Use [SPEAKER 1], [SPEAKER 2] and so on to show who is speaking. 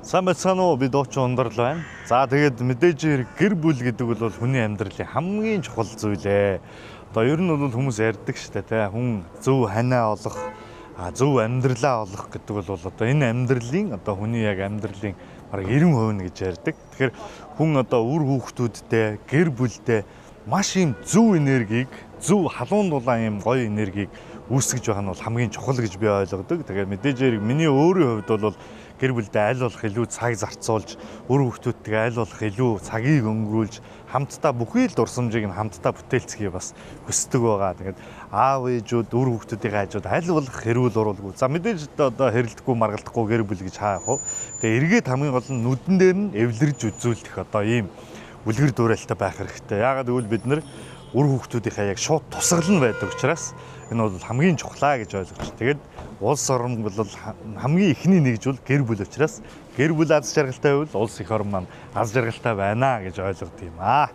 [SPEAKER 1] Сайн байцгаана уу? Би Дуучин Ундрал байна. За, тэгээд мэдээж хэрэг гэр бүл гэдэг бол хүний амьдралын хамгийн чухал зүйл ээ. Одоо ер нь бол хүмүүс ярьдаг штэ, тэ, хүн зөв ханиа олох, зөв амьдралаа олох гэдэг бол одоо энэ амьдралын, одоо хүний яг амьдралын бараг 90% нь гэж ярьдаг. Тэгэхээр хүн одоо үр хүүхдүүдтэй, гэр бүлтэй маш ийм зөв энергийг, зөв халуун дулаан ийм гоё энергийг үүсгэж байгаа нь бол хамгийн чухал гэж би ойлгодог. Тэгээд мэдээж хэрэг миний өөрийн хувьд бол гэр бүлдээ аль болох илүү цаг зарцуулж, үр хүүхдүүдтэйгээ аль болох илүү цагийг өнгөрүүлж, хамтдаа бүхий л дурсамжийг нь хамтдаа бүтээлцгийг бас хүсдэг байгаа. Тэгээд аав ээжүүд үр хүүхдүүдийн хажууд аль болох хэрүүл уруулгүй. За, мэдээж одоо хэрэлдэхгүй, маргалдахгүй гэр бүл гэж хаах вэ? Тэгээд эргээд хамгийн гол нь нүдэн дээр нь эвлэрж үзүүлэх одоо ийм үлгэр дуурайлтай байх хэрэгтэй. Яагаад гэвэл бид нар үр хүүхдүүдийнхээ яг шууд тусгал нь байдаг учраас энэ бол хамгийн чухлаа гэж ойлгож. Тэгээд улс орн бол хамгийн эхний нэгж бол гэр бүл учраас гэр бүл аз жаргалтай байвал улс эх орн маань аз жаргалтай байна гэж ойлгодог юм аа.